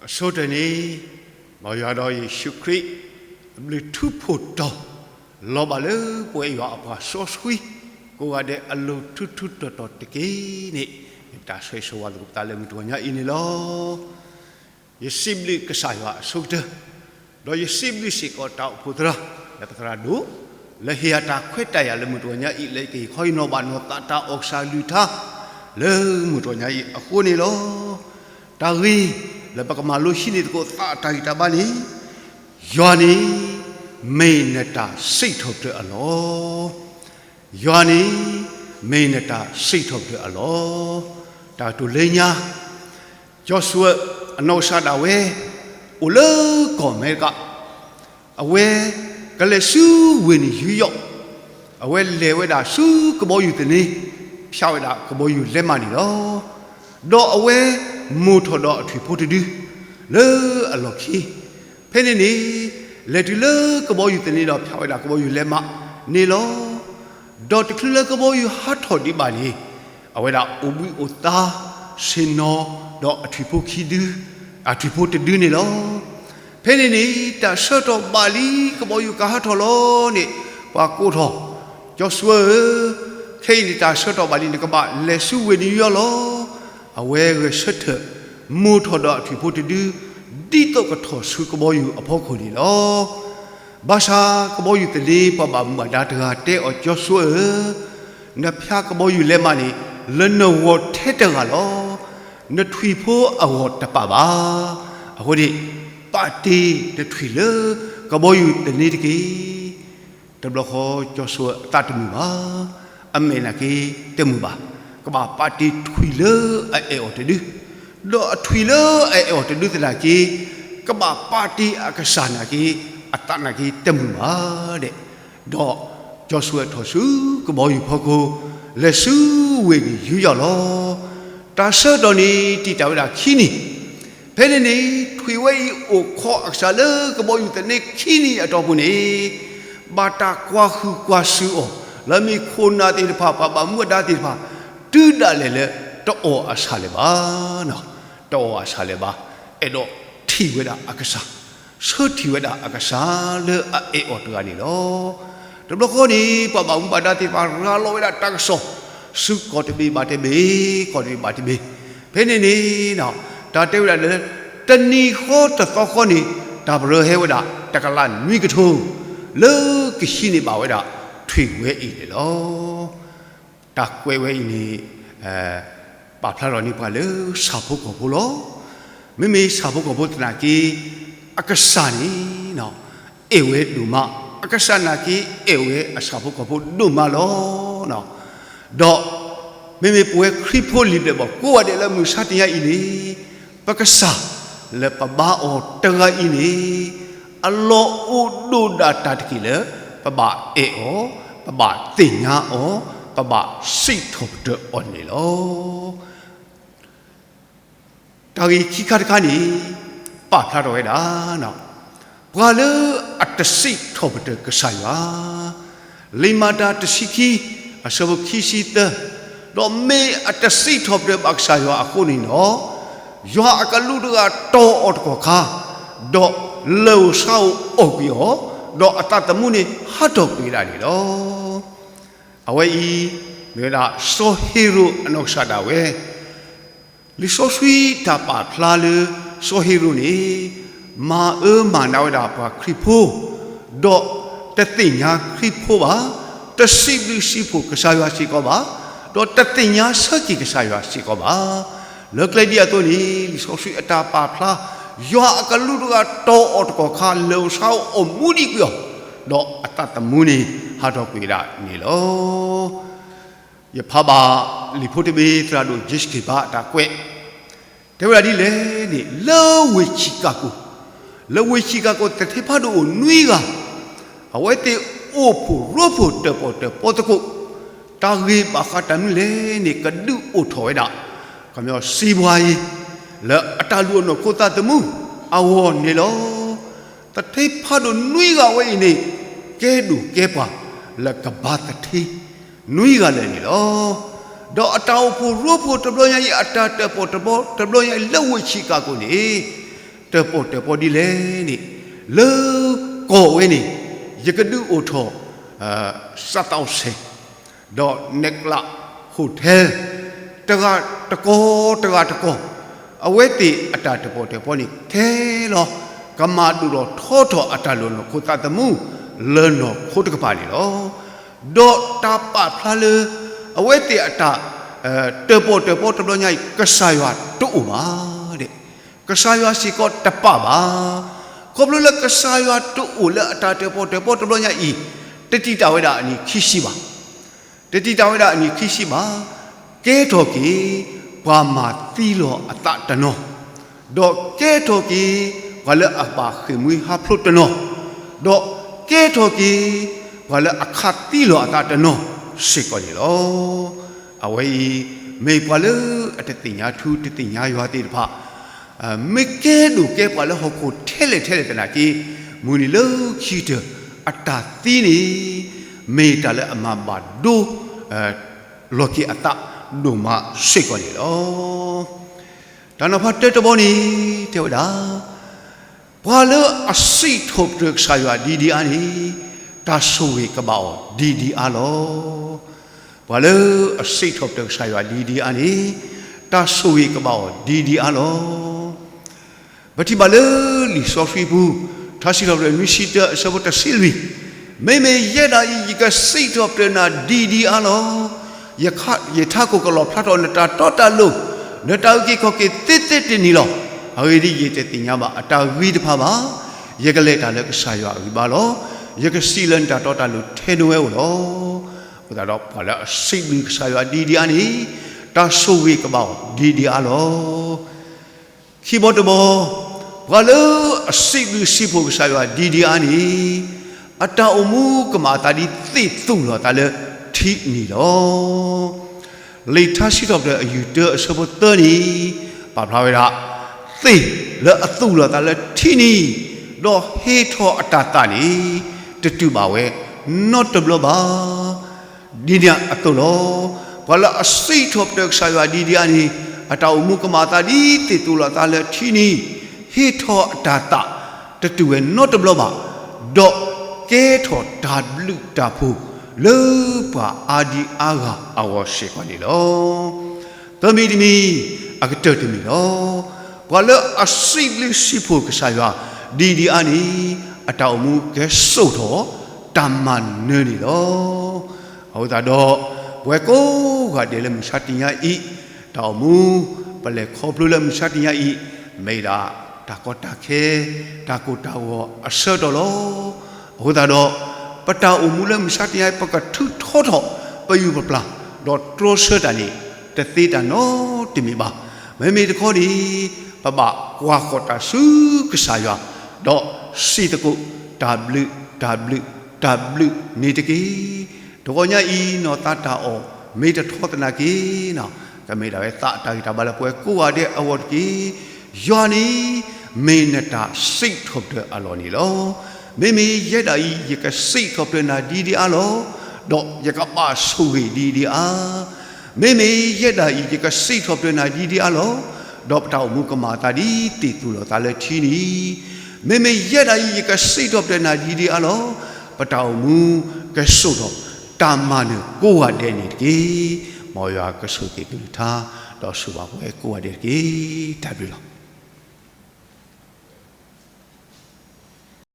အဆိကတၢၢ်န့ၣ်, မ်ယွၤဒီးယ့ၣ်ၡူးခရံာ် အဘျုးထူးဖှိၣ်တီၤ လီၤဘၣ်လၢပဝဲယွၤအပှၤစီဆှံ ကိးဂၤဒဲးအလိၤထူထူတီၤတီၤတက့ၢ်န့ၣ်, ယတၢ်ဆိၣ်ဂ့ၤဆိၣ်ဝါသကိးပသးလၢမုၢ်တဂီၤညါအံၤန့ၣ်လီၤ. ယစံးဘျုးကစၢ်ယွၤအဆိကတၢၢ်, ဒီးယစံးဘျုးစ့ၢ်ကီးတၢ်အိၣ်ဖှိၣ်သရၣ် လၢပသရၣ်ဒိၣ် လၢဟ့ၣ်ယၤတၢ်ခွဲးတၢ်ယာ်လၢမုၢ်တဂီၤညါအံၤ လၢယကဟ့ၣ်ခီဟ့ၣ်နီၤဘၣ်နီၢ်သးတၢ်အီၣ်ကစၢ်အကလုၢ်ကထါ လၢမုၢ်တဂီၤညါအံၤအဃိန့ၣ်လီၤ. တၢ်ဂ့ၢ်လၢပကမၤလိဟံးန့ၢ်သကိးသးအတၢ်ဂံၢ်တၢ်ဘါန့ၣ်, ယွၤန့ၣ် မ့ၢ်နတၢ်စံးထီၣ်ပတြၢၤအလီၢ် ယွၤန့ၣ် မ့ၢ်နတၢ်စံးထီၣ်ပတြၢၤအလီၢ်. တၢ်ကတိၤလၢညါ, ကၠီၤၡူဝဲအနီၢ်ကစၢ်ဒၣ်ဝဲ အိၣ်လၢကီၢ်အမဲရကၤ, အဝဲကလဲၤဆူဝ့ၢ်နယူယီၣ်, အဝဲလဲၤဝဲဒၣ်ဆူကဘီယူၤသန့, ဖၠးဝဲဒၣ်ကဘီယူၤလဲးမးန့ၣ်လီၤ. ဒီးအဝဲမိၢ်ထီၣ်ဒီးအထွံၣ်ဖိတဒု လၢအလီၢ်ခံ ဖဲန့ၣ်န့ၣ်, လဲၤတုၤလၢကဘီယူၤသန့ဒီးဖၠးဝဲဒၣ်ကဘီယူၤလဲးမးန့ၣ်လီၤ. ဒီးတချုးလၢကဘီယူၤဟးထီၣ်ဒံးဘၣ်န့ၣ်, အဝဲဒၣ်အိၣ်ဘှံးအိၣ်သါ, ဆ့ၣ်နီၤ, ဒီးအထွံၣ်ဖိခံဒု, အထွံၣ်ဖိတဒုန့ၣ်လီၤ. ဖဲန့ၣ်န့ၣ် တၢ်ဆၢကတီၢ်ဘၣ်လံကဘီယူၤကဟးထီၣ်လီၤန့ၣ်, ပှၤကိးထီၣ်, ကၠီၤၡူဝဲဧၢ, ခဲအံၤန့ၣ်တၢ်ဆၢကတီၢ်ဘၣ်လံ နကဘၣ်လဲၤဆူဝ့ၢ်နယူယီၣ်လီၤ. အဝဲဂဲၤဆၢထၢၣ် မိၢ်ထီၣ်ဒီးအထွံၣ်ဖိတဒု, ဒ်သိးကထီၣ်ဆူကဘီယူၤအဖီခိၣ်န့ၣ်လီၤ. ဘၣ်ဆၣ်ကဘီယူၤသန့ ပှၤဘၣ်မူဘၣ်ဒါတဂၤတဲအီၤ ကၠီၤၡူဝဲဧၢ, နဖၠးကဘီယူၤလဲးမးန့ၣ် လၢနဂီၤထဲတဂၤလီၤ. နထွံၣ်ဖိအဂီၢ်တပာ်ဘၣ်. အဃိန့ၣ်, ပာ်တ့ၢ်နထွံၣ်လၢကဘီယူၤသန့တက့ၢ်. တဘျီဃီကၠီၤၡူဝဲအသးတမုာ်ဘၣ်, အမဲာ်နာ်က့တမုာ်ဘၣ်, ကဘၣ်ပာ်တ့ၢ်ထွံၣ်လၢအအဲၣ်အီၤတဒု, ဒီးအထွံၣ်လၢအအဲၣ်အီၤတဒုသနာ်က့, ကဘၣ်ပာ်တ့ၢ်အကစၢ်နာ်က့, အသးနာ်က့တမုာ်ဘၣ်ဒဲး. ဒီးကၠီၤၡူဝဲထီၣ်ဆူကဘီယူၤဖီခိၣ်, လဲၤဆူဝ့ၢ်နယူယီၣ်လီၤ. တၢ်ဆၢကတီၢ်န့ၣ် တံာ်တာ်ဝဲဒၣ်ခံနံၣ် ဖဲန့ၣ်န့ၣ် ထွံၣ်ဝဲအံၤအိၣ်ခိးအကစၢ်လၢကဘီယူၤသန့ခံနံၣ်အတီၢ်ပူၤန့ၣ်, ဘၣ်တၢ်ကွၢ်ဟုၣ်ကွၢ်စူၣ်အီၤ လၢမ့ၢ်ခိၣ်နၢ်သ့ၣ်တဖၣ် ပှၤဘၣ်မူဘၣ်ဒါသ့ၣ်တဖၣ် တုၤဒၣ်လဲာ်လၢတအီၣ်အဆၣ်လၢၤဘၣ်, တအီၣ်အဆၣ်လၢၤဘၣ်, အဲၣ်ဒိးထံၣ်ဝဲဒၣ်အကစၢ်, ဆၢထံၣ်ဝဲဒၣ်အကစၢ်လၢအအဲၣ်အီၤတဂၤန့ၣ်လီၤ. တဘျီဃီန့ၣ် ပှၤဘၣ်မူဘၣ်ဒါသ့ၣ်တဖၣ်ရၤလီၤဝဲဒၣ်တၢ်ကစီၣ် ဆူကီၢ်တဘ့ၣ်ဘၣ်တဘ့ၣ်, ကီၢ်တဘ့ၣ်ဘၣ်တဘ့ၣ်, ဖဲန့ၣ်န့ၣ် တၢ်တဲဝဲဒၣ်လၢ တနံၤဃီတသီဃီန့ၣ် တၢ်ပရၢဟဲဝဲဒၣ် တကလးနွံကထိ လၢကဟံးန့ၢ်ဘၣ်ဝဲဒၣ်ထွံၣ်ဝဲအံၤန့ၣ်လီၤ. တၢ်ကွဲးဝဲအံၤန့ၣ် ပာ်ဖျါထီၣ်န့ၢ်ပှၤလၢဆၣ်ဖိကီၢ်ဖိလီၤ. မ့မ့ၢ်ဆၣ်ဖိကီၢ်ဖိသနာ်က့ အကစၢ်န့ၣ် အဲၣ်ဝဲဒိၣ်မး, အကစၢ်နာ်က့အဲၣ်ဝဲအဆၣ်ဖိကီၢ်ဖိဒိၣ်မးလီၤ. ဒီး မ့မ့ၢ်ပဝဲခရံာ်ဖိလံာ်ဘျဲၣ်ဘီၣ်ကိးဂၤဒဲးလၢမုၢ်ဆါတနံၤညါအံၤန့ၣ်, ပကစၢ်လၢပဘါအီၤတဂၤအံၤန့ၣ် အလီၢ်အိၣ်ဒိၣ်ဒၣ်တၢ်တက့ၢ်လၢ ပဘၣ်အဲၣ်အီၤ, ပဘၣ်သ့ၣ်ညါအီၤ, ပဘၣ်စံးထီၣ်ပတြၢၤအီၤန့ၣ်လီၤ. တၢ်ဂ့ၢ်ခံခါတခါန့ၣ် ပာ်ဖျါထီၣ်ဝဲဒၣ် ပှၤလၢအတစံးထီၣ်ပတြၢၤကစၢ်ယွၤ, လံာ်မၤတၢ်တဆံခံ အဆၢဖိခံဆံသၢ, ဒီးမ့ၢ်အတစံးထီၣ်ပတြၢၤဘၣ်ကစၢ်ယွၤအဃိန့ၣ်ဒီး, ယွၤအကလူးတဂၤတီၢ်အီၤတကီၢ်ခါ, ဒီးလၢၢ်ဧိၤဆါဧိၤအီၣ်ကွံာ်အီၤ, ဒီးအသးသမူန့ၣ်ဟးထီၣ်ကွံာ်ဝဲဒၣ်န့ၣ်လီၤ. အဝဲအံၤ မ့ၢ်ဝဲဒၣ်စီၤဟ့ၤရိာ်အနီၢ်ကစၢ်ဒၣ်ဝဲ, လံာ်စီဆှံတၢ်ပာ်ဖျါလၢစီၤဟ့ၤရိာ်န့ၣ် မၤအၢမၤနးဝဲဒၣ်ပှၤခရံာ်ဖိ, ဒီးတသ့ၣ်ညါခရံာ်ဖိဘၣ်, တစံးဘျုးစံးဖှိၣ်ကစၢ်ယွၤစ့ၢ်ကီးဘၣ်, ဒီးတသ့ၣ်ညါဆၢက့ၤကစၢ်ယွၤစ့ၢ်ကီးဘၣ်. လၢကျဲဒ်အသိးန့ၣ် လံာ်စီဆှံအတၢ်ပာ်ဖျါ, ယွၤအကလူးတဂၤတီၢ်အီၤတကီၢ်ခါ လၢၢ်ဧိၤဆါဧိၤအီၣ်မူဒံးကွံာ်အီၤ, ဒီးအသးသမူန့ၣ်ဟးထီၣ်ကွံာ်ဝဲဒၣ်န့ၣ်လီၤ. ယဖးဘၣ်လံာ်ဖိတဘ့ၣ် သရၣ်ဒိၣ် Jake Siegel အတၢ်ကွဲး, တဲဝဲဒၣ်ဒ်လဲၣ်န့ၣ် လၢဝ့ၢ်ဆံးကၤကိၣ်, လၢဝ့ၢ်ဆံးကၤကိၣ် သထ့ဖးဒိၣ်အိၣ်နွံဂၤ, အဝဲသ့ၣ်အိၣ်ဖှိၣ်ရိဖှိၣ်တၢၣ်ပီၣ်တၢၣ်ပီသကိး, တၢ်ဂ့ၢ်ဘၣ်ဃးတၢ်မနုၤလဲၣ်န့ၣ် ကဒုးအိၣ်ထီၣ်ဝဲဒၣ် ကမျီစံးပှၤအံၤ လၢအတၢ်လူၤအနီၢ်ခိသးသမူအဂီၢ်န့ၣ်လီၤ. သထ့ဖးဒိၣ်နွံဂၤဝဲအံၤန့ၣ် ကဲဒိၣ်ကဲပှၤလၢကဘါသထ့ နွံဂၤလၢာ်န့ၣ်လီၤ. ဒီးအတၢ်အိၣ်ဖှိၣ်ရိဖှိၣ်တဘျီညါအံၤ အတၢ်တၢၣ်ပီၣ်တဘျီ တဘျီညါအံၤလၢဝ့ၢ်ဆံးကၤကိၣ်န့ၣ် တၢၣ်ပီၣ်တၢၣ်ပီဒ်လဲၣ်န့ၣ်, လၢကီၢ်ဝဲန့ၣ် ယကဒုးအိၣ်ထီၣ် စးသီးစဲး ဒီးနဲးကျး hotel တဂၤတကီၢ် တဂၤတကီၢ်, အဝဲသ့ၣ်အတၢ်တၢၣ်ပီၣ်တၢၣ်ပီန့ၣ် ခဲလၢာ် ကမၤဒိၣ်ထီၣ်ထီထီၣ်အတၢ်လီၢ်နီၢ်ခိသးသမူ လၢနီၢ်ခိတကပၤန့ၣ်လီၤ. ဒီးတၢ်ပာ်ဖျါလၢ အဝဲသ့ၣ်အတၢ် တၢၣ်ပီၣ်တၢၣ်ပီတဘျီညါအံၤ ကစၢ်ယွၤတအိၣ်ဘၣ် ကစၢ်ယွၤစ့ၢ်ကီးတပာ်ဘၣ်. ခီဖျိလၢကစၢ်ယွၤတအိၣ်လၢအတၢ်တၢၣ်ပီၣ်တၢၣ်ပီတဘျီညါအံၤ, တတံာ်တာ်ဝဲဒၣ်အနံၣ်ခံဆံဘၣ်. တတံာ်တာ်ဝဲဒၣ်အနံၣ်ခံဆံဘၣ်. ကဲထီၣ်က့ၤ ပှၤမၤသံလီၤအသးတနီၤ, ဒီးကဲထီၣ်က့ၤ ပှၤလၢအဘၣ်ဃ့ၢ်မှံဟးဖျိးတနီၤ, ဒီးကဲထီၣ်က့ၤ ပှၤလၢအခးသံလီၤအသးတနီၤစ့ၢ်ကီးန့ၣ်လီၤ. အဝဲအံၤ မ့ၢ်ပှၤလၢအတသ့ၣ်ညါထူတသ့ၣ်ညါယွၤသ့ၣ်တဖၣ် မ့ၢ်ကဲဒိၣ်ကဲပှၤလၢဟီၣ်ခိၣ်ထဲလဲၣ်ထဲလဲၣ်သနာ်က့, မုၢ်နံၤလၢခံကတၢၢ် အတၢ်သံန့ၣ် မ့ၢ်တၢ်လၢအမၤဘၣ်ဒိ လီၤက့ၤအသးဒိၣ်မးစ့ၢ်ကီးန့ၣ်လီၤ. တၢ်နီၤဖးတၢတဘီန့ၣ် တဲဝဲဒၣ်, ပှၤလၢအစံးထီၣ်ပတြၢၤကစၢ်ယွၤဒ်ဒ်အါန့ၣ် တၢ်ဆိၣ်ဂ့ၤကဘၣ်အီၤဒ်ဒ်အါလီၤ. ပှၤလၢအစံးထီၣ်ပတြၢၤကစၢ်ယွၤဒ်ဒ်အါန့ၣ် တၢ်ဆိၣ်ဂ့ၤကဘၣ်အီၤဒ်ဒ်အါလီၤ. ပထံၣ်ဘၣ်လၢလံာ်စီဆှံပူၤ ထါစံးထီၣ်ပတြၢၤနွံဆံတၢအဆၢဖိတဆံလွံၢ်, မ့မ့ၢ်ယဲဒၣ်အံၤ ယကစံးထီၣ်ပတြၢၤနၤဒ်ဒ်အါလီၤ. ယခါ, ယထးခိၣ်ကလီၣ်ဖျါထီၣ်နတၢ်တီတၢ်လိၤ, နတၢ်အုၣ်က့ၤခီၣ်က့ၤသ့သ့တနံၤလီၤ. အဂ့ၢ်ဒ်အံၤ, ယတသ့ၣ်ညါဘၣ်အတၢ်ဂ့ၤတဖၣ်ဘၣ်. ယကလဲၤတၢ်လၢကစၢ်ယွၤအဂံၢ်ဘါလီၤ. ယကစံးလၢနတၢ်တီတၢ်လိၤထဲနဝဲအိၣ်လီၤ. အဃိသတးဒီး ပှၤလၢအစံးဘျုးကစၢ်ယွၤဒ်ဒ်အါန့ၣ် တၢ်ဆိၣ်ဂ့ၤကဘၣ်အီၤဒ်ဒ်အါလီၤ. ခံဘီတဘီ, ပှၤလၢအစံးဘျုးစံးဖှိၣ်ကစၢ်ယွၤဒ်ဒ်အါန့ၣ် အတၢ်အိၣ်မူကမၤအသးဒ်သ့ၣ်သူၣ်လီၤသးလၢထံနံၤလီၤ. လံာ်ထါစံးထီၣ်ပတြၢၤအယုၢ်တၢအဆၢဖိသၢန့ၣ် ပာ်ဖျါဝဲဒၣ်, သ့ၣ်လၢအသူၣ်လီၤသးလၢထံနံၤ, ဒီးဟ့ၣ်ထီၣ်အတၢ်သးန့ၣ် တတုၤဘၣ်ဝဲနီတဘျီဘၣ်. ဒ်န့ၣ်အသိးလီၤ. ပှၤလၢအစံးထီၣ်ပတြၢၤကစၢ်ယွၤဒ်ဒ်အါန့ၣ် အတၢ်အိၣ်မူကမၤအသးဒ်သ့ၣ်သူၣ်လီၤသးလၢထံနံၤ, ဟ့ၣ်ထီၣ်အတၢ်သး တတုၤဝဲနီတဘျီဘၣ်, ဒီးကဲထီၣ်တၢ်ဘျုးတၢ်ဖှိၣ်လၢပှၤအါဒံအါဂၤအဂီၢ်စ့ၢ်ကီးန့ၣ်လီၤ. သၢမံၤတမံၤ, အကတၢၢ်တမံၤလီၤ. ပှၤလၢအစံးဘျုးစံးဖှိၣ်ကစၢ်ယွၤဒ်ဒ်အါန့ၣ် အတၢ်အိၣ်မူကဲစိာ်ထီၣ် တၢ်မၤနၢၤန့ၣ်လီၤ. အဃိသတးဒီး ပဝဲကိးဂၤဒဲးလၢမုၢ်ဆါတနံၤညါအံၤ တၢ်အိၣ်မူ ပလဲၤခီဖျိလၢမုၢ်ဆါတနံၤညါအံၤ မ့ၢ်ဒၣ်တၢ်ကီတၢ်ခဲ တၢ်ကိၢ်တၢ်ဂီၤအဆၢကတီၢ်လီၤ. အဃိသတးဒီး ပတၢ်အိၣ်မူလၢမုၢ်ဆါတနံၤညါအံၤ ပကထုးထီထီၣ် ပယူၢ်ပပျၢ် ဒီးတြီဆၢတၢ်န့ၣ် တသ့တၢ်နီတမံၤဘၣ်. မ့မ့ၢ်တခီန့ၣ် ပဘၣ်ကွၢ်ဃီၤတၢ်ဆူကစၢ်ယွၤ ဒီးစံးသကိး တၢ်ဘျုး တၢ်ဘျုး တၢ်ဘျုးန့ၣ်တက့ၢ်. တဂီၤညါအံၤ နီၢ်သးတၢ်အီၣ် မ့ၢ်တထီသနာ်က့ ကမ့ၢ်ဒၣ်ဝဲသးအတၢ်ဂံၢ်တၢ်ဘါလၢပဝဲကိးဂၤဒဲးအဂီၢ်တက့ၢ်. ယွၤန့ၣ် မ့ၢ်နတၢ်စံးထီၣ်ပတြၢၤအလီၢ်န့ၣ်လီၤ. မ့မ့ၢ်ယဲဒၣ်အံၤ ယကစံးထီၣ်ပတြၢၤနၤဒ်ဒ်အါလီၤ. ဒီးယကဘၣ်ဆိၣ်ဂ့ၤဒ်ဒ်အါ. မ့မ့ၢ်ယဲဒၣ်အံၤ ယကစံးထီၣ်ပတြၢၤနၤဒ်ဒ်အါလီၤ. ဒီးပတၢ်အိၣ်မူကမၤအသးဒ်သ့ၣ်သူၣ်လီၤသးလၢထံနံၤ. မ့မ့ၢ်ယဲဒၣ်အံၤ ယကစံးထီၣ်ပတြၢၤနၤဒ်ဒ်အါလီၤ. ပတၢ်အိၣ်မူကစိာ်ထီၣ် တၢ်မၤနၢၤကိးဂၤဒဲးန့ၣ်တက့ၢ်. မ်ယွၤကဆိၣ်ဂ့ၤကလုၢ်ကထါ ဒီးဆိၣ်ဂ့ၤပဝဲကိးဂၤဒဲးတက့ၢ်. တၢ်ဘျုးလီၤ.